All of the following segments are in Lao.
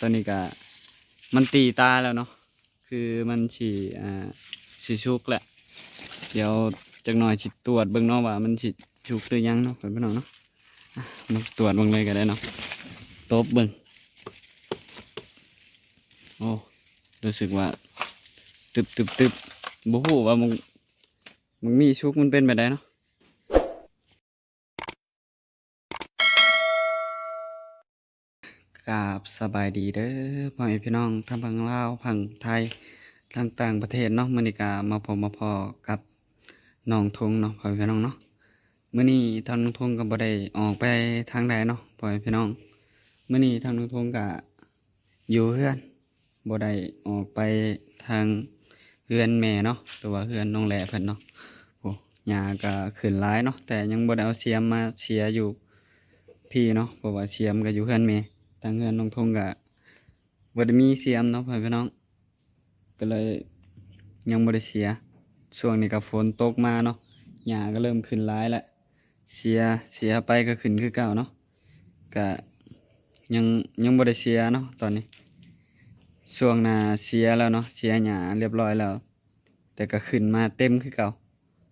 ຕອນນີ້ກະມັນຕີຕາແລ້ວເນາະ ຄືມັນຊິ ອ່າ ຊິສຸກແລ້ວ. ດຽວຈັກໜ່ອຍຊິຕວດເບິ່ງເນາະ ວ່າມັນຊິສຸກຫຼືຍັງເນາະ ພໍ່ແມ່ພີ່ນ້ອງເນາະ. ອ່ະ ມາຕວດເບິ່ງເລີຍກໍໄດ້ເນາະ ຕົບເບິ່ງ. ໂອ້ ຮູ້ສຶກວ່າຕຶບໆໆ ບໍ່ຮູ້ວ່າມັນ ມັນມີສຸກມັນເປັນແບບໃດເນາະ. ກາບສະບາຍດີເດີ ພໍ່ແມ່ພີ່ນ້ອງ ທັງຝັ່ງລາວ ຝັ່ງໄທ ທັງຕ່າງປະເທດເນາະ. ມື້ນີ້ກະມາພົບມາພໍ້ກັບນ້ອງທຸງເນາະ ພໍ່ແມ່ພີ່ນ້ອງເນາະ. ມື້ນີ້ທາງນ້ອງທຸງກໍບໍ່ໄດ້ອອກໄປທາງໃດເນາະ ພໍ່ແມ່ພີ່ນ້ອງ. ມື້ນີ້ທາງນ້ອງທຸງກະ ຢູ່ເຮືອນ ບໍ່ໄດ້ອອກໄປທາງເຮືອນແມ່ເນາະ ຫຼືວ່າເຮືອນນ້ອງແຫຼເພິ່ນເນາະ. ໂອ້ ຫຍ້າກໍຂຶ້ນຫຼາຍເນາະ ແຕ່ຍັງບໍ່ໄດ້ເອົາສຽມມາເສຍຢູ່ພີ້ເນາະ ເພາະວ່າສຽມກໍຢູ່ເຮືອນແມ່. ທາງເຮືອນນ້ອງທົງກໍບໍ່ໄດ້ມີສຽມເນາະ ພໍ່ແມ່ພີ່ນ້ອງ ກໍເລີຍຍັງບໍ່ໄດ້ເສຍ. ຊ່ວງນີ້ກໍຝົນຕົກມາເນາະ ຫຍ້າກໍເລີ່ມຂຶ້ນຫຼາຍແລ້ວ. ເສຍ ເສຍໄປກໍຂຶ້ນຄືເກົ່າເນາະ ກະຍັງ ຍັງບໍ່ໄດ້ເສຍເນາະຕອນນີ້. ຊ່ວງໜ້າເສຍແລ້ວເນາະ ເສຍຫຍ້າຮຽບຮ້ອຍແລ້ວ ແຕ່ກໍຂຶ້ນມາເຕັມຄືເກົ່າ.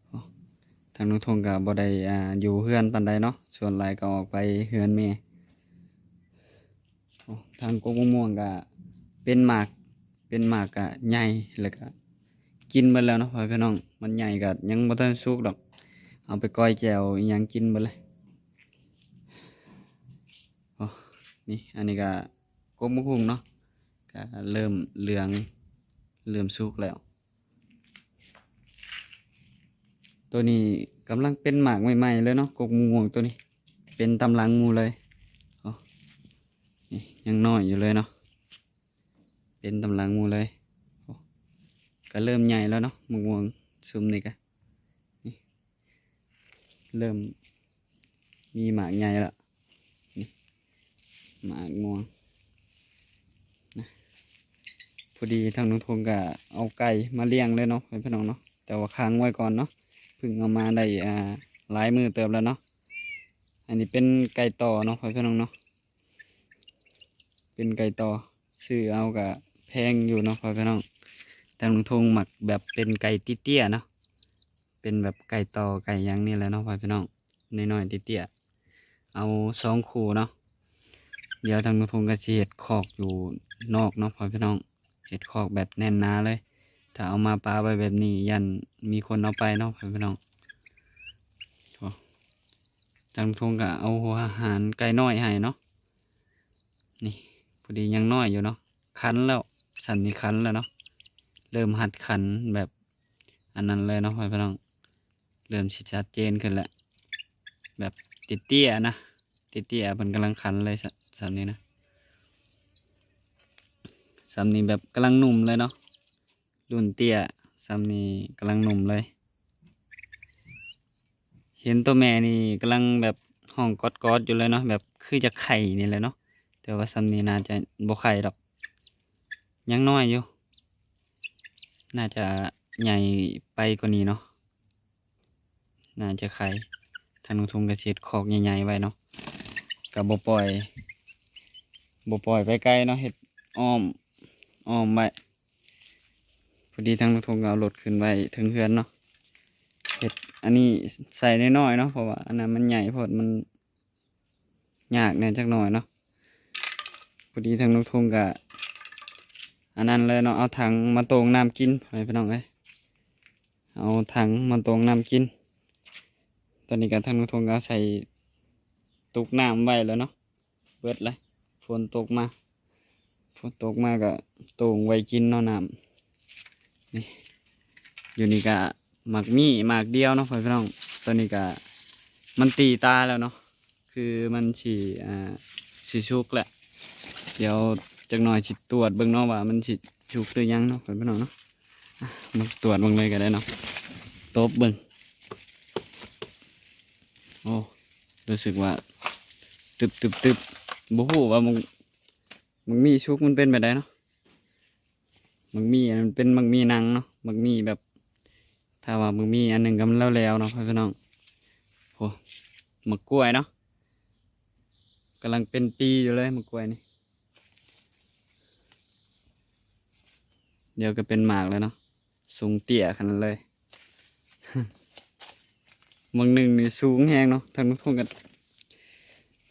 ໂອ້ ທາງນ້ອງທົງກໍບໍ່ໄດ້ ອ່າ ຢູ່ເຮືອນປານໃດເນາະ ສ່ວນຫຼາຍກໍອອກໄປເຮືອນແມ່. ໂອ້ ທາງກົກມະມ່ວງກະເປັນໝາກ ເປັນໝາກກະໃຫຍ່ ແລ້ວກະກິນເບິດແລ້ວເນາະ ພໍ່ແມ່ພີ່ນ້ອງ. ມັນໃຫຍ່ກະຍັງບໍ່ທັນສຸກດອກ ເອົາໄປກ້ອຍແຈ່ວອີ່ຫຍັງກິນເບິດເລີຍ. ໂອ້ ນີ້ ອັນນີ້ກະກົກໝາກຫຸ່ງເນາະ ກະເລີ່ມເຫຼືອງ ເລີ່ມສຸກແລ້ວ. ໂຕນີ້ກຳລັງເປັນໝາກໃໝ່ໆເລີຍເນາະ ກົກມ່ວງໂຕນີ້ ເປັນຕາມຫຼັງໝູ່ເລີຍ. ໂອ້ ນີ້ຍັງນ້ອຍຢູ່ເລີຍເນາະ ເປັນຕາມຫຼັງໝູ່ເລີຍ. ໂອ້ ກະເລີ່ມໃຫຍ່ແລ້ວເນາະ ໝາກມ່ວງຊຸມນີ້ກະ ນີ້ ເລີ່ມມີໝາກໃຫຍ່ແລ້ວ ນີ້ ໝາກມ່ວງນະ. ພໍດີທາງນ້ອງທົງກະເອົາໄກ່ມາລ້ຽງເລີຍເນາະ ພໍ່ແມ່ພີ່ນ້ອງເນາະ ແຕ່ວ່າຂັງໄວ້ກ່ອນເນາະ ເພິ່ງເອົາມາໄດ້ ອ່າ ຫຼາຍມື້ເຕີບແລ້ວເນາະ. ອັນນີ້ເປັນໄກ່ຕໍ່ເນາະ ພໍ່ແມ່ພີ່ນ້ອງເນາະ ເປັນໄກ່ຕໍ່ ຊື້ເອົາກະແພງຢູ່ເນາະ ພໍ່ແມ່ພີ່ນ້ອງ. ທາງນ້ອງທົງມັກແບບເປັນໄກ່ເຕ້ຍໆເນາະ ເປັນແບບໄກ່ຕໍ່ໄກ່ຫຍັງນີ້ແຫຼະເນາະ ພໍ່ແມ່ພີ່ນ້ອງ ນ້ອຍໆເຕ້ຍໆ ເອົາສອງຄູ່ເນາະ. ດຽວທາງນ້ອງທົງກໍຊິເຮັດຄອກຢູ່ນອກເນາະ ພໍ່ແມ່ພີ່ນ້ອງ ເຮັດຄອກແບບແໜ້ນໜາເລີຍ. ຖ້າເອົາມາປະໄວ້ແບບນີ້ ຢ້ານມີຄົນເອົາໄປເນາະ ພໍ່ແມ່ພີ່ນ້ອງ. ໂອ້ ທາງນ້ອງທົງກໍເອົາຫົວອາຫານໄກ່ນ້ອຍໃຫ້ເນາະ. ນີ້ ພໍດີຍັງນ້ອຍຢູ່ເນາະ ຂັນແລ້ວ ສ່ຳນີ້ຂັນແລ້ວເນາະ ເລີ່ມຫັດຂັນແບບອັນນັ້ນເລີຍເນາະ ພໍ່ແມ່ພີ່ນ້ອງ ເລີ່ມຊິຊັດເຈນຂຶ້ນແລ້ວ ແບບເຕ້ຍໆນະ ເຕ້ຍໆ ເພິ່ນກຳລັງຂັນເລີຍ ສ່ຳນີ້ນະ ສ່ຳນີ້ແບບກຳລັງໜຸ່ມເລີຍເນາະ. ລຸ້ນເຕ້ຍສ່ຳນີ້ກຳລັງໜຸ່ມເລີຍ. ເຫັນໂຕແມ່ນີ້ກຳລັງແບບຮ້ອງກອດໆຢູ່ເລີຍເນາະ ແບບຄືຈະໄຂ່ນີ້ແຫຼະເນາະ ແຕ່ວ່າສ່ຳນີ້ໜ້າຈະບໍ່ໄຂ່ດອກ ຍັງນ້ອຍຢູ່ ໜ້າຈະໃຫຍ່ໄປກວ່ານີ້ເນາະ. ໜ້າຈະໄຂ່ ທາງນ້ອງທຸງກໍຊິເຮັດຄອກໃຫຍ່ໆໄວ້ເນາະ ກໍບໍ່ປ່ອຍ ບໍ່ປ່ອຍໄປໄກເນາະ ເຮັດອ້ອມ ອ້ອມໄວ້. ພໍດີທາງນ້ອງທົງກໍເອົາລົດຂຶ້ນໄວ້ເທິງເຮືອນເນາະ ເຮັດອັນນີ້ໃສ່ນ້ອຍໆເນາະ ເພາະວ່າອັນນັ້ນມັນໃຫຍ່ໂພດ ມັນ ຍາກແດ່ຈັກໜ້ອຍເນາະ. ພໍດີທາງນ້ອງທົງກະອັນນັ້ນເລີຍເນາະ ເອົາຖັງມາໂຕ່ງນ້ຳກິນ ພໍ່ແມ່ພີ່ນ້ອງເອີຍ ເອົາຖັງມາໂຕ່ງນ້ຳກິນ. ຕອນນີ້ກະທາງນ້ອງທົງກະໃສ່ຕຸກນ້ຳໄວ້ແລ້ວເນາະ ເບິດແລ້ວ ຝົນຕົກມາ ຝົນຕົກມາກະໂຕ່ງໄວ້ກິນເນາະນ້ຳ. ນີ້ ຢູ່ນີ້ກະໝາກມີ້ໝາກດຽວເນາະ ພໍ່ແມ່ພີ່ນ້ອງ. ຕອນນີ້ກະມັນຕີຕາແລ້ວເນາະ ຄືມັນຊິ ອ່າ ຊິສຸກແລ້ວ. ດຽວຈັກໜ້ອຍຊິຕວດເບິ່ງເນາະ ວ່າມັນຊິສຸກຫຼືຍັງເນາະ ພໍ່ແມ່ພີ່ນ້ອງເນາະ. ອ່ະ ມາຕວດເບິ່ງເລີຍກໍໄດ້ເນາະ ຕົບເບິ່ງ. ໂອ້ ຮູ້ສຶກວ່າຕຶບໆໆ ບໍ່ຮູ້ວ່າມັນ ໝາກມີ້ສຸກມັນເປັນແບບໃດເນາະ. ໝາກມີ້ອັນນັ້ນເປັນໝາກມີ້ໜັງເນາະ ໝາກມີ້ແບບ ຖ້າວ່າໝາກມີ້ອັນໜຶ່ງກໍມັນແລ້ວໆເນາະ ພໍ່ແມ່ພີ່ນ້ອງ. ໂອ້ ໝາກກ້ວຍເນາະ ກຳລັງເປັນປີຢູ່ເລີຍໝາກກ້ວຍນີ້. ດຽວກໍເປັນໝາກແລ້ວເນາະ ສູງເຕ້ຍຂະໜາດເລີຍ. ບາງໜຶ່ງນີ້ສູງແຮງເນາະ ທາງລຸງທົງກໍ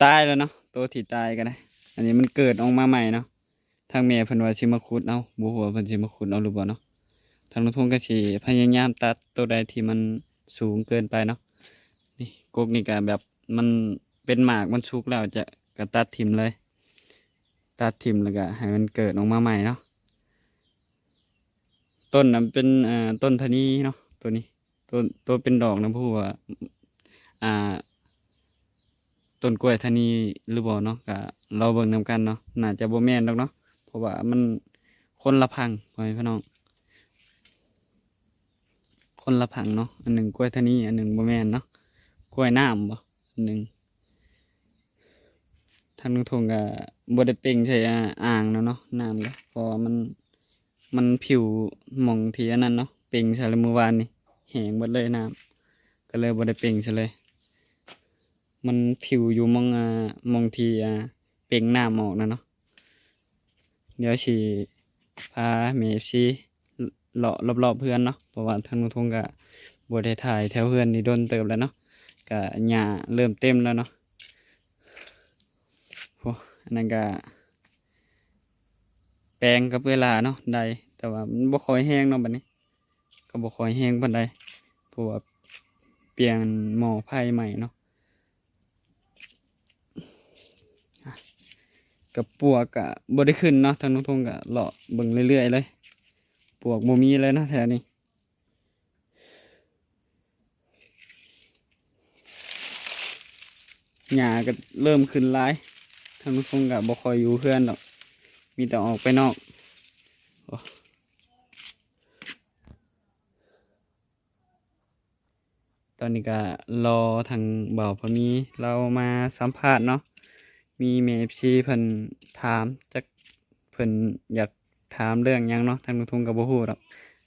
ຕາຍແລ້ວເນາະ ໂຕທີ່ຕາຍກໍໄດ້. ອັນນີ້ມັນເກີດອອກມາໃໝ່ເນາະ ທາງແມ່ເພິ່ນວ່າຊິມາຂຸດເອົາ ບໍ່ຮູ້ວ່າເພິ່ນຊິມາຂຸດເອົາຫຼືບໍ່ເນາະ. ທາງລຸງທົງກໍຊິພະຍາຍາມຕັດໂຕໃດທີ່ມັນສູງເກີນໄປເນາະ. ນີ້ ກົກນີ້ກໍແບບມັນເປັນໝາກ ມັນສຸກແລ້ວຈະ ກໍຕັດຖິ້ມເລີຍ ຕັດຖິ້ມແລ້ວກໍໃຫ້ມັນເກີດອອກມາໃໝ່ເນາະ. ຕົ້ນນະເປັນ ເອີ ຕົ້ນທະນີເນາະ ໂຕນີ້ ໂຕ ໂຕເປັນດອກນະ ບໍ່ຮູ້ວ່າ ອ່າ ຕົ້ນກ້ວຍທະນີຫຼືບໍ່ເນາະ ກະລໍເບິ່ງນຳກັນເນາະ. ໜ້າຈະບໍ່ແມ່ນດອກເນາະ ເພາະວ່າມັນຄົນລະພັງ ພໍ່ແມ່ພີ່ນ້ອງ ຄົນລະພັງເນາະ. ອັນໜຶ່ງກ້ວຍທະນີ ອັນໜຶ່ງບໍ່ແມ່ນເນາະ ກ້ວຍນ້ຳບໍ່ ອັນໜຶ່ງ. ທາງລຸງທົງກະບໍ່ໄດ້ເປັ່ງໃສ່ ອ່າ ອ່າງແລ້ວເນາະ ນ້ຳກະ ເພາະວ່າມັນ ມັນຜິວໝ່ອງທີ່ອັນນັ້ນເນາະ ເປັ່ງໃສ່ແລ້ວມື້ວານນີ້ແຫ້ງເບິດເລີຍນ້ຳ ກໍເລີຍບໍ່ໄດ້ເປັ່ງໃສ່ເລີຍ. ມັນຜິວຢູ່ໝ່ອງ ອ່າ ໝ່ອງທີ່ ອ່າ ເປັ່ງນ້ຳອອກນະເນາະ. ດຽວຊິພາແມ່ເອັຟຊີເລາະລອບໆເຮືອນເນາະ ເພາະວ່າທາງລຸງທົງກະບໍ່ໄດ້ຖ່າຍແຖວເຮືອນນີ້ດົນເຕີບແລ້ວເນາະ ກະຫຍ້າເລີ່ມເຕັມແລ້ວເນາະ. ໂອ້ ອັນນັ້ນກະແປງກັບເວລາເນາະ ໄດ້ ແຕ່ວ່າມັນບໍ່ຄ່ອຍແຮງເນາະ ບັດນີ້ກໍບໍ່ຄ່ອຍແຮງປານໃດ ເພາະວ່າປ່ຽນໝໍ້ໄຟໃໝ່ເນາະ. ກະປວກກະບໍ່ໄດ້ຂຶ້ນເນາະ ທາງລຸງທົງກະເລາະເບິ່ງເລື້ອຍໆເລີຍ ປວກບໍ່ມີເລີຍເນາະແຖວນີ້. ຫຍ້າກໍເລີ່ມຂຶ້ນຫຼາຍ ທາງລຸງທົງກໍບໍ່ຄ່ອຍຢູ່ເຮືອນດອກ ມີແຕ່ອອກໄປນອກ. ໂອ້ ຕອນນີ້ກໍລໍທາງບ່າວພາມີລາວມາສຳພາດເນາະ ມີແມ່ເອັຟຊີເພິ່ນຖາມ ຈັກເພິ່ນຢາກຖາມເລື່ອງຫຍັງເນາະ ທາງລຸງທົງກໍບໍ່ຮູ້ດອກ.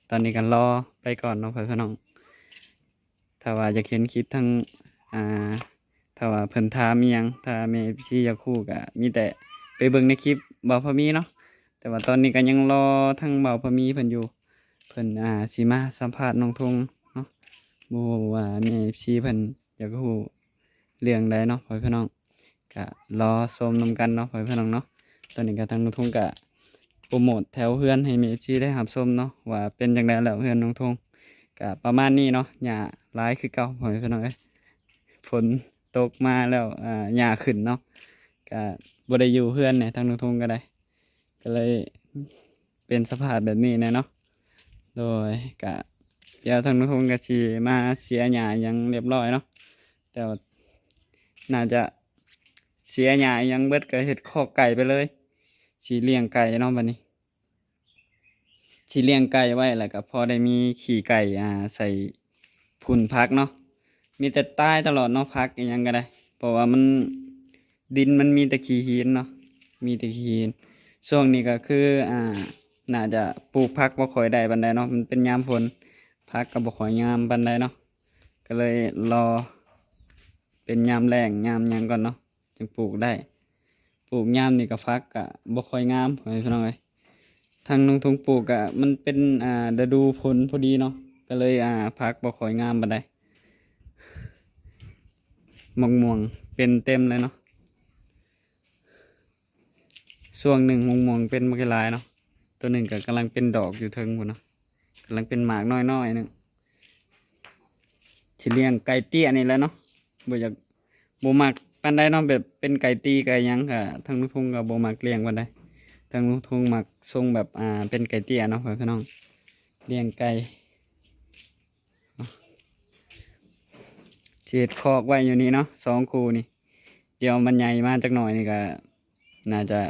ຕອນນີ້ກໍລໍໄປກ່ອນເນາະ ພໍ່ແມ່ພີ່ນ້ອງ. ຖ້າວ່າຢາກເຫັນຄລິບທາງ ອ່າ ຖ້າວ່າເພິ່ນຖາມອີ່ຫຍັງ ຖ້າແມ່ເອັຟຊີຢາກຮູ້ກໍມີແຕ່ໄປເບິ່ງໃນຄລິບບ່າວພາມີເນາະ. ແຕ່ວ່າຕອນນີ້ກໍຍັງລໍທາງບ່າວພາມີເພິ່ນຢູ່ ເພິ່ນ ອ່າ ຊິມາສຳພາດນ້ອງທົງເນາະ. ບໍ່ຮູ້ວ່າແມ່ເອັຟຊີເພິ່ນຢາກຮູ້ເລື່ອງໃດເນາະ ພໍ່ແມ່ພີ່ນ້ອງ. ກະລໍຊົມນຳກັນເນາະ ພໍ່ແມ່ພີ່ນ້ອງເນາະ. ຕອນນີ້ກະທາງນ້ອງທົງກະໂປຣໂມດແຖວເຮືອນໃຫ້ແມ່ເອັຟຊີໄດ້ຮັບຊົມເນາະ ວ່າເປັນຈັ່ງໃດແລ້ວເຮືອນນ້ອງທົງ. ກະປະມານນີ້ເນາະ ຫຍ້າຫຼາຍຄືເກົ່າ ພໍ່ແມ່ພີ່ນ້ອງເອີຍ. ຝົນຕົກມາແລ້ວ ອ່າ ຫຍ້າຂຶ້ນເນາະ ກະບໍ່ໄດ້ຢູ່ເຮືອນແດ່ ທາງນ້ອງທົງກໍໄດ້ ກໍເລີຍເປັນສະພາບແບບນີ້ແດ່ເນາະ. ໂດຍ ກະດຽວທາງນ້ອງທົງກໍຊິມາເສຍຫຍ້າຫຍັງຮຽບຮ້ອຍເນາະ ແຕ່ວ່າໜ້າຈະເສຍຫຍ້າຫຍັງເບິດ ກໍເຮັດຄອກໄກ່ໄປເລີຍ. ຊິລ້ຽງໄກ່ເນາະ ບັດນີ້ຊິລ້ຽງໄກ່ໄວ້ ແລ້ວກໍພໍໄດ້ມີຂີ້ໄກ່ ອ່າ ໃສ່ຝຸ່ນຜັກເນາະ. ມີແຕ່ຕາຍຕະຫຼອດເນາະ ຜັກອີ່ຫຍັງກໍໄດ້ ເພາະວ່າມັນ ດິນມັນມີແຕ່ຂີ້ຫີນເນາະ ມີແຕ່ຂີ້ຫີນ. ຊ່ວງນີ້ກໍຄື ອ່າ ໜ້າຈະປູກຜັກບໍ່ຄ່ອຍໄດ້ປານໃດເນາະ ມັນເປັນຍາມຝົນ ຜັກກໍບໍ່ຄ່ອຍງາມປານໃດເນາະ. ກໍເລີຍລໍເປັນຍາມແລ້ງຍາມຫຍັງກ່ອນເນາະ ຈຶ່ງປູກໄດ້. ປູກຍາມນີ້ກໍຜັກກໍບໍ່ຄ່ອຍງາມ ພໍ່ແມ່ພີ່ນ້ອງເອີຍ. ທາງນ້ອງທົງປູກກະມັນເປັນ ອ່າ ລະດູຝົນພໍດີເນາະ ກໍເລີຍ ອ່າ ຜັກບໍ່ຄ່ອຍງາມປານໃດ. ໝາກມ່ວງເປັນເຕັມເລີຍເນາະ ຊ່ວງໜຶ່ງໝາກມ່ວງເປັນບັກຫຼາຍເນາະ. ໂຕໜຶ່ງກໍກຳລັງເປັນດອກຢູ່ເທິງພຸ້ນເນາະ ກຳລັງເປັນໝາກນ້ອຍໆໜຶ່ງ. ຊິລ້ຽງໄກ່ເຕ້ຍນີ້ແຫຼະເນາະ ບໍ່ຢາກ ບໍ່ມັກປານໃດເນາະ ແບບເປັນໄກ່ຕີໄກ່ຫຍັງ ກະທາງລຸງທົງກໍບໍ່ມັກລ້ຽງປານໃດ. ທາງລຸງທົງມັກຊົງແບບ ອ່າ ເປັນໄກ່ເຕ້ຍເນາະ ພໍ່ແມ່ພີ່ນ້ອງ ລ້ຽງໄກ່. ຊິເຮັດຄອກໄວ້ຢູ່ນີ້ເນາະ ສອງຄູ່ນີ້ ດຽວມັນໃຫຍ່ມາຈັກໜ້ອຍນີ້ກໍໜ້າຈະ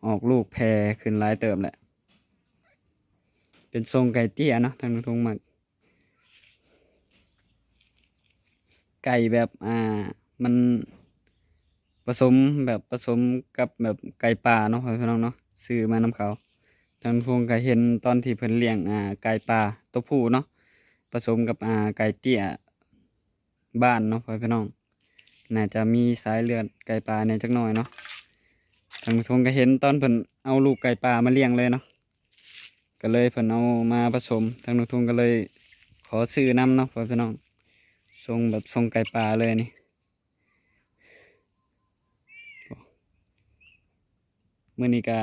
ອອກລູກແຜ່ຂຶ້ນຫຼາຍເຕີບແຫຼະ. ເປັນຊົງໄກ່ເຕ້ຍເນາະ ທາງລຸງທົງມັກ ໄກ່ແບບ ອ່າ ມັນປະສົມ ແບບປະສົມກັບແບບໄກ່ປ່າເນາະ ພໍ່ແມ່ພີ່ນ້ອງເນາະ ຊື້ມານຳເຂົາ. ທາງລຸງທົງກໍເຫັນຕອນທີ່ເພິ່ນລ້ຽງ ອ່າ ໄກ່ປ່າໂຕຜູ້ເນາະ ປະສົມກັບ ອ່າ ໄກ່ເຕ້ຍບ້ານເນາະ ພໍ່ແມ່ພີ່ນ້ອງ. ໜ້າຈະມີສາຍເລືອດໄກ່ປ່າແດ່ຈັກໜ້ອຍເນາະ. ທາງລຸງທົງກໍເຫັນຕອນເພິ່ນເອົາລູກໄກ່ປ່າມາລ້ຽງເລີຍເນາະ. ກໍເລີຍເພິ່ນເອົາມາປະສົມ ທາງນ້ອງທຸງກໍເລີຍຂໍຊື້ນຳເນາະ ພໍ່ແມ່ພີ່ນ້ອງ. ຊົງແບບຊົງໄກ່ປ່າເລີຍນີ້. ມື້ນີ້ກະ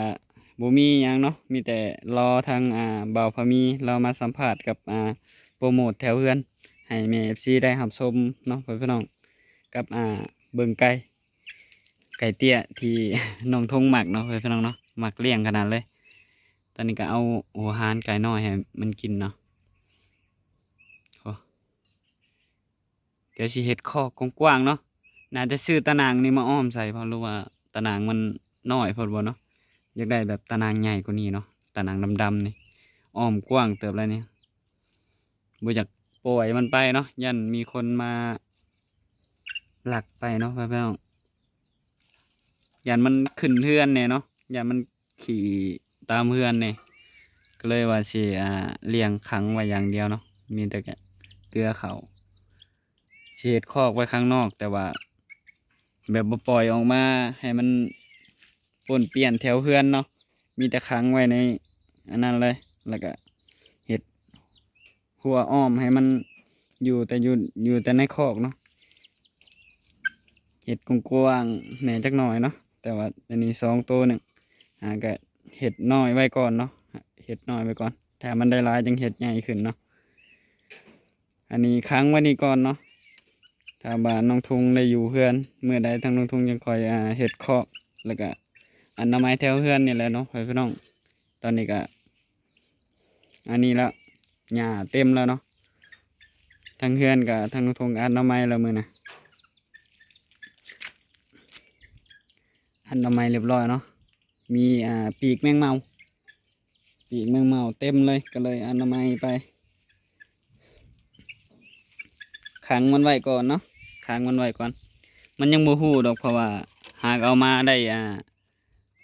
ບໍ່ມີຫຍັງເນາະ ມີແຕ່ລໍທາງ ອ່າ ບ່າວພາມີລາວມາສຳພາດກັບ ອ່າ ໂປຣໂມດແຖວເຮືອນ ໃຫ້ແມ່ເອັຟຊີໄດ້ຮັບຊົມເນາະ ພໍ່ແມ່ພີ່ນ້ອງ ກັບ ອ່າ ເບິ່ງໄກ່ ໄກ່ເຕ້ຍທີ່ນ້ອງທຸງມັກເນາະ ພໍ່ແມ່ພີ່ນ້ອງເນາະ ມັກລ້ຽງຂະໜາດເລີຍ. ຕອນນີ້ກະເອົາຫົວອາຫານໄກ່ນ້ອຍໃຫ້ມັນກິນເນາະ. ໂອ້ ດຽວຊິເຮັດຄອກກວ້າງໆເນາະ ໜ້າຈະຊື້ຕາໜ່າງນີ້ມາອ້ອມໃສ່ ເພາະ ຫຼືວ່າຕາໜ່າງມັນນ້ອຍໂພດບໍ່ເນາະ. ຢາກໄດ້ແບບຕາໜ່າງໃຫຍ່ກວ່ານີ້ເນາະ ຕາໜ່າງດຳໆນີ້ ອ້ອມກວ້າງເຕີບແລ້ວນີ້. ບໍ່ຢາກປ່ອຍມັນໄປເນາະ ຢ້ານມີຄົນມາລັກໄປເນາະ ພໍ່ແມ່ພີ່ນ້ອງ. ຢ້ານມັນຂຶ້ນເຮືອນແດ່ເນາະ ຢ້ານມັນຂີ້ຕາມເຮືອນແດ່ ກໍເລີຍວ່າຊິ ອ່າ ລ້ຽງຂັງໄວ້ຢ່າງດຽວເນາະ ມີແຕ່ເກືອເຂົາ. ຊິເຮັດຄອກໄວ້ຂ້າງນອກ ແຕ່ວ່າແບບບໍ່ປ່ອຍອອກມາໃຫ້ມັນ ປົນປ່ຽນແຖວເຮືອນເນາະ ມີແຕ່ຂັງໄວ້ໃນອັນນັ້ນເລີຍ ແລ້ວກະເຮັດຮົ້ວອ້ອມໃຫ້ມັນຢູ່ແຕ່ຢູ່ ຢູ່ແຕ່ໃນຄອກເນາະ ເຮັດກວ້າງໆແດ່ຈັກໜ້ອຍເນາະ. ແຕ່ວ່າອັນນີ້ສອງໂຕໜຶ່ງ ຫາກະເຮັດນ້ອຍໄວ້ກ່ອນເນາະ ເຮັດນ້ອຍໄວ້ກ່ອນ ຖ້າມັນໄດ້ຫຼາຍຈຶ່ງເຮັດໃຫຍ່ຂຶ້ນເນາະ. ອັນນີ້ຂັງໄວ້ນີ້ກ່ອນເນາະ ຖ້າວ່ານ້ອງທຸງໄດ້ຢູ່ເຮືອນ ມື້ໃດທາງນ້ອງທຸງຈັ່ງຄ່ອຍ ອ່າ ເຮັດຄອກ ແລ້ວກະອະນາໄມແຖວເຮືອນນີ້ແຫຼະເນາະ ພໍ່ແມ່ພີ່ນ້ອງ. ຕອນນີ້ກະອັນນີ້ລະ ຫຍ້າເຕັມແລ້ວເນາະ ທາງເຮືອນກະທາງນ້ອງທຸງອະນາໄມແລ້ວມື້ນະ ອະນາໄມລຽບຮ້ອຍເນາະ. ມີ ອ່າ ປີກແມງເມົາ ປີກແມງເມົາເຕັມເລີຍ ກໍເລີຍອະນາໄມໄປ ຂັງມັນໄວ້ກ່ອນເນາະ ຂັງມັນໄວ້ກ່ອນ. ມັນຍັງບໍ່ຮູ້ດອກ ເພາະວ່າຫາກເອົາມາໄດ້ ອ່າ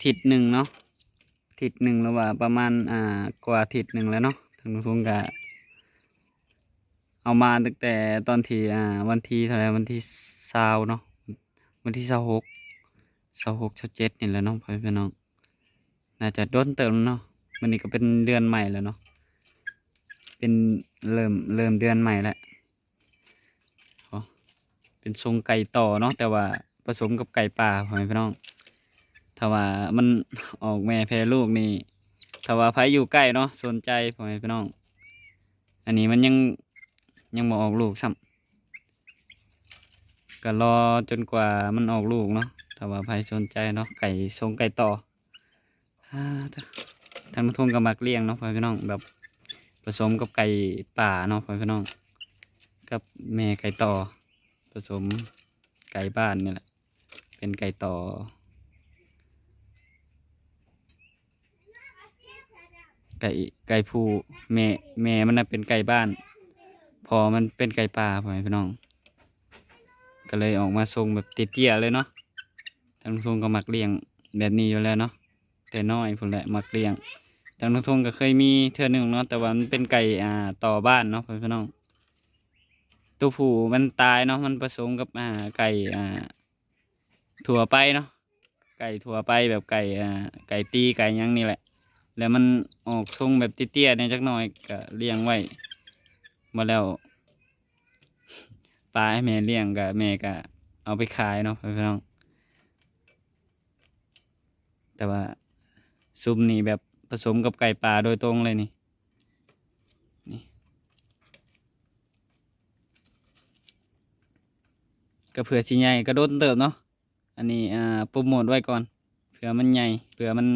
ທິດໜຶ່ງເນາະ ທິດໜຶ່ງ ຫຼືວ່າປະມານ ອ່າ ກວ່າທິດໜຶ່ງແລ້ວເນາະ. ທາງລຸງທົງກະເອົາມາຕັ້ງແຕ່ຕອນທີ່ ອ່າ ວັນທີເທົ່າໃດ ວັນທີຊາວເນາະ ວັນທີຊາວຫົກ ຊາວຫົກ ຊາວເຈັດນີ້ແຫຼະເນາະ ພໍ່ແມ່ພີ່ນ້ອງ. ໜ້າຈະດົນເຕີບແລ້ວເນາະ ມື້ນີ້ກໍເປັນເດືອນໃໝ່ແລ້ວເນາະ ເປັນເລີ່ມ ເລີ່ມເດືອນໃໝ່ແລ້ວ. ໂອ້ ເປັນຊົງໄກ່ຕໍ່ເນາະ ແຕ່ວ່າປະສົມກັບໄກ່ປ່າ ພໍ່ແມ່ພີ່ນ້ອງ. ຖ້າວ່າມັນອອກແມ່ແຜ່ລູກນີ້ ຖ້າວ່າໃຜຢູ່ໃກ້ເນາະ ສົນໃຈ ພໍ່ແມ່ພີ່ນ້ອງ. ອັນນີ້ມັນຍັງ ຍັງບໍ່ອອກລູກຊ້ຳ ກໍລໍຈົນກວ່າມັນອອກລູກເນາະ. ຖ້າວ່າໃຜສົນໃຈເນາະ ໄກ່ຊົງໄກ່ຕໍ່ ອ່າ ທາງລຸງທົງກໍມັກລ້ຽງເນາະ ພໍ່ແມ່ພີ່ນ້ອງ ແບບປະສົມກັບໄກ່ປ່າເນາະ ພໍ່ແມ່ພີ່ນ້ອງ ກັບແມ່ໄກ່ຕໍ່ ປະສົມໄກ່ບ້ານນີ້ແຫຼະ ເປັນໄກ່ຕໍ່ ໄກ່ ໄກ່ຜູ້ ແມ່ ແມ່ມັນນະເປັນໄກ່ບ້ານ ພໍ່ມັນເປັນໄກ່ປ່າ ພໍ່ແມ່ພີ່ນ້ອງ. ກໍເລີຍອອກມາຊົງແບບເຕ້ຍໆເລີຍເນາະ. ທາງລຸງທົງກໍມັກລ້ຽງແບບນີ້ຢູ່ແລ້ວເນາະ ແຕ່ນ້ອຍພຸ້ນແຫຼະມັກລ້ຽງ. ທາງລຸງທົງກໍເຄີຍມີເທື່ອໜຶ່ງເນາະ ແຕ່ວ່າມັນເປັນໄກ່ ອ່າ ຕໍ່ບ້ານເນາະ ພໍ່ແມ່ພີ່ນ້ອງ. ຕົວຜູ້ມັນຕາຍເນາະ ມັນປະສົມກັບ ອ່າ ໄກ່ ອ່າ ທົ່ວໄປເນາະ ໄກ່ທົ່ວໄປ ແບບໄກ່ ອ່າ ໄກ່ຕີໄກ່ຫຍັງນີ້ແຫຼະ ແລ້ວມັນອອກຊົງແບບເຕ້ຍໆແດ່ຈັກໜ້ອຍ ກໍລ້ຽງໄວ້. ບໍ່ແລ້ວປາໃຫ້ແມ່ລ້ຽງ ກໍແມ່ກໍເອົາໄປຂາຍເນາະ ພີ່ນ້ອງ. ແຕ່ວ່າຊຸມນີ້ແບບປະສົມກັບໄກ່ປ່າໂດຍຕົງເລີຍນີ້ ນີ້ ກໍເພື່ອຊິໃຫຍ່ກໍດົນເຕີບເນາະ. ອັນນີ້ ອ່າ ໂປຣໂມດໄວ້ກ່ອນ ເພື່ອມັນໃຫຍ່ ເພື່ອມັນ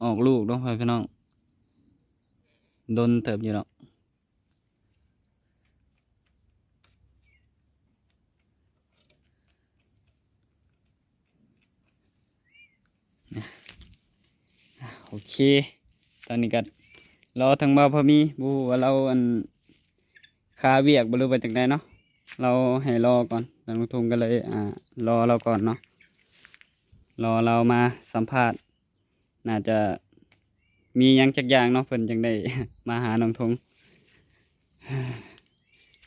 ອອກລູກເນາະ ພໍ່ແມ່ພີ່ນ້ອງ. ດົນເຕີບຢູ່ດອກ. ໂອເຄ ຕອນນີ້ກໍລໍທາງບ່າວພາມີ ບໍ່ຮູ້ວ່າລາວ ອັນ ຄາວຽກບໍ່ ຫຼືວ່າຈັ່ງໃດເນາະ. ລາວໃຫ້ລໍກ່ອນ ທາງລຸງທົງກໍເລີຍ ອ່າ ລໍລາວກ່ອນເນາະ ລໍລາວມາສຳພາດ. ໜ້າຈະມີຫຍັງຈັກຢ່າງເນາະ ເພິ່ນຈັ່ງໄດ້ມາຫານ້ອງທົງ.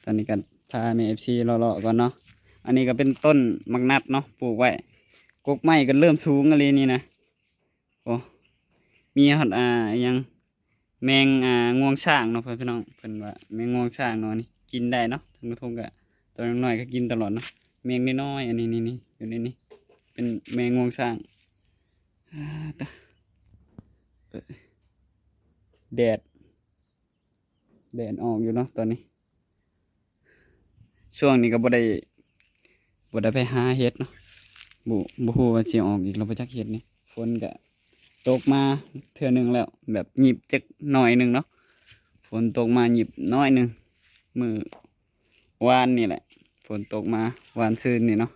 ຕອນນີ້ກໍພາແມ່ເອັຟຊີເລາະໆກ່ອນເນາະ. ອັນນີ້ກໍເປັນຕົ້ນໝາກນັດເນາະ ປູກໄວ້ ກົກໄມ້ກໍເລີ່ມສູງອີ່ຫຼີນີ້ນະ. ໂອ້ ມີຮອດ ອ່າ ອີ່ຫຍັງ ແມງ ອ່າ ງວງຊ້າງເນາະ ພໍ່ແມ່ພີ່ນ້ອງ. ເພິ່ນວ່າແມງງວງຊ້າງເນາະ ອັນນີ້ກິນໄດ້ເນາະ. ທາງລຸງທົງກໍຕອນນ້ອຍໆກໍກິນຕະຫຼອດເນາະ. ແມງນ້ອຍໆ ອັນນີ້ ນີ້ໆ ຢູ່ໃນນີ້ ເປັນແມງງວງຊ້າງ. ອາ ຕະ ເອີ ແດດ ແດດອອກຢູ່ເນາະຕອນນີ້. ຊ່ວງນີ້ກໍບໍ່ໄດ້ ບໍ່ໄດ້ໄປຫາເຫັດເນາະ. ບໍ່ ບໍ່ຮູ້ວ່າຊິອອກອີກແລ້ວບໍ່ຈັກເຫັດນີ້. ຝົນກໍຕົກມາເທື່ອໜຶ່ງແລ້ວ ແບບຫຍິບຈັກໜ້ອຍໜຶ່ງເນາະ. ຝົນຕົກມາຫຍິບໜ້ອຍໜຶ່ງ ມື້ວານນີ້ແຫຼະ ຝົນຕົກມາວານຊືນນີ້ເນາະ.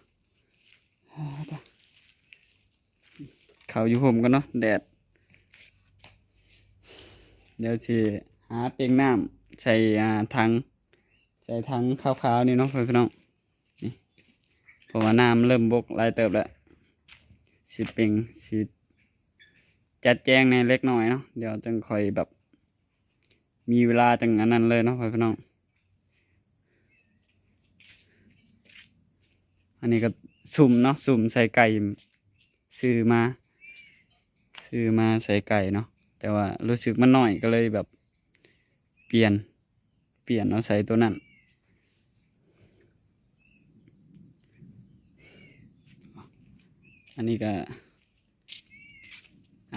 ເຂົ້າຢູ່ຮົ່ມກ່ອນເນາະ ແດດ. ດຽວຊິຫາເປັ່ງນ້ຳໃສ່ ອ່າ ຖັງ ໃສ່ຖັງຂາວໆນີ້ເນາະ ພໍ່ແມ່ພີ່ນ້ອງ. ນີ້ ເພາະວ່ານ້ຳເລີ່ມບົກຫຼາຍເຕີບແລ້ວ ຊິເປັ່ງ ຊິຈັດແຈງແດ່ເລັກນ້ອຍເນາະ. ດຽວຈັ່ງຄ່ອຍແບບ ມີເວລາຈັ່ງອັນນັ້ນເລີຍເນາະ ພໍ່ແມ່ພີ່ນ້ອງ. ອັນນີ້ກໍສຸ່ມເນາະ ສຸ່ມໃສ່ໄກ່ ຊື້ມາ ຊື້ມາໃສ່ໄກ່ເນາະ. ແຕ່ວ່າຮູ້ສຶກມັນນ້ອຍ ກໍເລີຍແບບປ່ຽນ ປ່ຽນເອົາໃສ່ໂຕນັ້ນ. ອັນນີ້ກໍ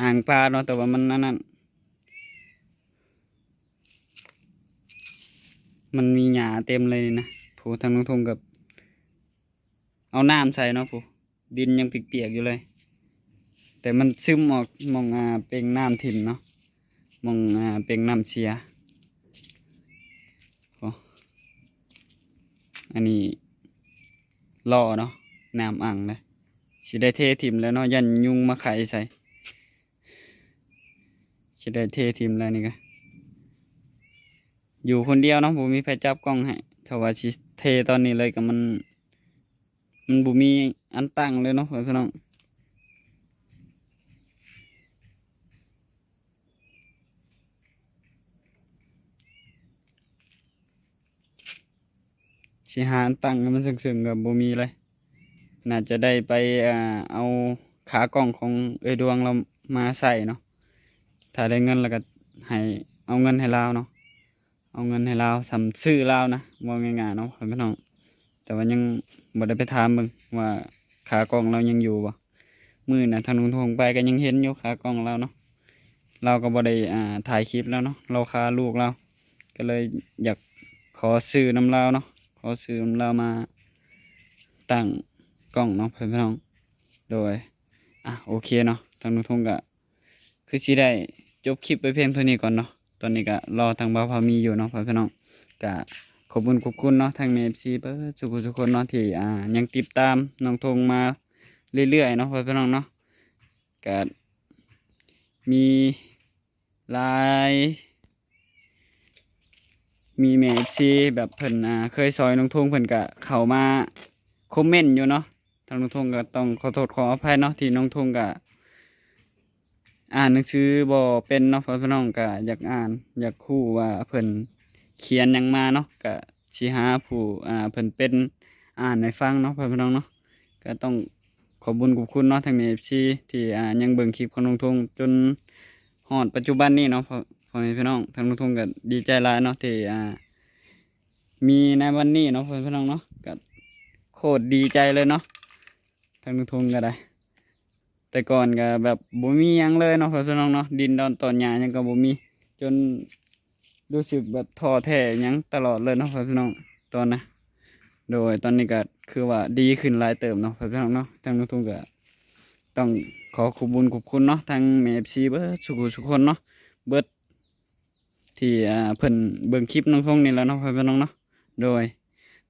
ອ່າງປາເນາະ ແຕ່ວ່າມັນອັນນັ້ນ ມັນມີຫຍ້າເຕັມເລີຍນີ້ນະ. ໂອ້ ທາງລຸງທົງກໍເອົານ້ຳໃສ່ເນາະ ໂອ້ ດິນຍັງປຽກໆຢູ່ເລີຍ ແຕ່ມັນຊຶມອອກໝ່ອງ ອ່າ ເປັ່ງນ້ຳຖິ້ມເນາະ ໝ່ອງ ອ່າ ເປັ່ງນ້ຳເສຍ. ໂອ້ ອັນນີ້ຫຼໍ່ເນາະ ນ້ຳອັ່ງເລີຍ. ຊິໄດ້ເທຖິ້ມແລ້ວເນາະ ຢ້ານຍຸງມາໄຂ່ໃສ່. ຊິໄດ້ເທຖິ້ມແລ້ວນີ້ກະ ຢູ່ຄົນດຽວເນາະ ບໍ່ມີໃຜຈັບກ້ອງໃຫ້. ຖ້າວ່າຊິເທຕອນນີ້ເລີຍກະມັນ ມັນບໍ່ມີອັນຕັ້ງເລີຍເນາະ ພໍ່ແມ່ພີ່ນ້ອງ. ຊິຫາອັນຕັ້ງໃຫ້ມັນເຊິ່ງໆກໍບໍ່ມີເລີຍ. ໜ້າຈະໄດ້ໄປ ອ່າ ເອົາຂາກ້ອງຂອງເອື້ອຍດວງລາວມາໃສ່ເນາະ. ຖ້າໄດ້ເງິນແລ້ວກໍໃຫ້ ເອົາເງິນໃຫ້ລາວເນາະ. ເອົາເງິນໃຫ້ລາວ ສ່ຳຊື້ລາວນະ ເວົ້າງ່າຍໆເນາະ ພໍ່ແມ່ພີ່ນ້ອງ. ແຕ່ວ່າຍັງບໍ່ໄດ້ໄປຖາມເບິ່ງວ່າຂາກ້ອງລາວຍັງຢູ່ບໍ່. ມື້ນັ້ນທາງລຸງທົງໄປກໍຍັງເຫັນຢູ່ຂາກ້ອງລາວເນາະ. ລາວກໍບໍ່ໄດ້ ອ່າ ຖ່າຍຄລິບແລ້ວເນາະ ລາວຄາລູກລາວ ກໍເລີຍຢາກຂໍຊື້ນຳລາວເນາະ ຂໍຊື້ນຳລາວມາຕັ້ງກ້ອງເນາະ ພໍ່ແມ່ພີ່ນ້ອງ. ໂດຍ ອ່ະ ໂອເຄເນາະ ທາງລຸງທົງກໍຄືຊິໄດ້ຈົບຄລິບໄວ້ພຽງເທົ່ານີ້ກ່ອນເນາະ. ຕອນນີ້ກໍລໍທາງບ່າວພາມີຢູ່ເນາະ ພໍ່ແມ່ພີ່ນ້ອງ. ກໍຂອບຄຸນຂອບຄຸນເນາະ ທັງແມ່ເອັຟຊີເບິດສູ່ຜູ້ສູ່ຄົນເນາະ ທີ່ ອ່າ ຍັງຕິດຕາມນ້ອງທົງມາເລື້ອຍໆເນາະ ພໍ່ແມ່ພີ່ນ້ອງເນາະ. ກະມີຫຼາຍ ມີແມ່ເອັຟຊີແບບເພິ່ນ ອ່າ ເຄີຍຊ່ອຍນ້ອງທົງ ເພິ່ນກະເຂົ້າມາຄອມເມັນຢູ່ເນາະ. ທາງນ້ອງທົງກະຕ້ອງຂໍໂທດຂໍອະໄພເນາະ ທີ່ນ້ອງທົງກະອ່ານໜັງສືບໍ່ເປັນເນາະ ພໍ່ແມ່ພີ່ນ້ອງ. ກະຢາກອ່ານ ຢາກຮູ້ວ່າເພິ່ນຂຽນຫຍັງມາເນາະ ກະຊິຫາຜູ້ ອ່າ ເພິ່ນເປັນອ່ານໃຫ້ຟັງເນາະ ພໍ່ແມ່ພີ່ນ້ອງເນາະ. ກະຕ້ອງ ຂອບບຸນຂອບຄຸນເນາະ ທັງແມ່ເອັຟຊີທີ່ ອ່າ ຍັງເບິ່ງຄລິບຂອງນ້ອງທົງຈົນຮອດປັດຈຸບັນນີ້ເນາະ ພໍ່ ພໍ່ແມ່ພີ່ນ້ອງ. ທາງນ້ອງທົງກໍດີໃຈຫຼາຍເນາະ ທີ່ ອ່າ ມີໃນວັນນີ້ເນາະ ພໍ່ແມ່ພີ່ນ້ອງເນາະ. ກໍໂຄດດີໃຈເລີຍເນາະ ທາງນ້ອງທົງກໍໄດ້. ແຕ່ກ່ອນກໍແບບບໍ່ມີຫຍັງເລີຍເນາະ ພໍ່ແມ່ພີ່ນ້ອງເນາະ, ດິນດອນຕອນຫຍ້າຫຍັງກໍບໍ່ມີ ຈົນ ຮູ້ສຶກແບບທໍ້ແທ້ຫຍັງຕະຫຼອດເລີຍເນາະ ພໍ່ແມ່ພີ່ນ້ອງ ຕອນນະ. ໂດຍ ຕອນນີ້ກໍຄືວ່າດີຂຶ້ນຫຼາຍເຕີບເນາະ ພໍ່ແມ່ພີ່ນ້ອງເນາະ. ທາງນ້ອງທຸງກໍຕ້ອງຂໍຂອບບຸນຂອບຄຸນເນາະ ທັງແມ່ເອັຟຊີເບິດສູ່ຜູ້ສູ່ຄົນເນາະ ເບິດທີ່ ອ່າ ເພິ່ນເບິ່ງຄລິບນ້ອງທົງນີ້ແຫຼະເນາະ ພໍ່ແມ່ພີ່ນ້ອງເນາະ. ໂດຍ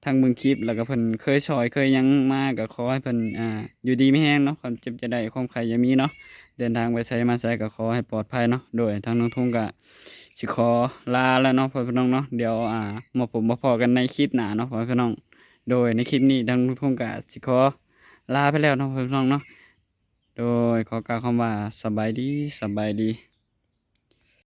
ທັງເບິ່ງຄລິບ ແລ້ວກໍເພິ່ນເຄີຍຊ່ອຍເຄີຍຫຍັງມາ ກໍຂໍໃຫ້ເພິ່ນ ອ່າ ຢູ່ດີມີແຮງເນາະ, ຄວາມເຈັບຈະໄດ້ຄວາມໄຂ້ຢ່າມີເນາະ, ເດີນທາງໄປໃສມາໃສກໍຂໍໃຫ້ປອດໄພເນາະ. ໂດຍ ທາງນ້ອງທຸງກໍຊິຂໍລາແລ້ວເນາະ ພໍ່ແມ່ພີ່ນ້ອງເນາະ. ດຽວ ອ່າ ມາພົບມາພໍ້ກັນໃນຄລິບໜ້າເນາະ ພໍ່ແມ່ພີ່ນ້ອງ. ໂດຍ ໃນຄລິບນີ້ທາງນ້ອງທຸງກໍຊິຂໍລາໄປແລ້ວເນາະ ພໍ່ແມ່ພີ່ນ້ອງເນາະ. ໂດຍ ຂໍກ່າວຄຳວ່າສະບາຍດີ ສະບາຍດີ.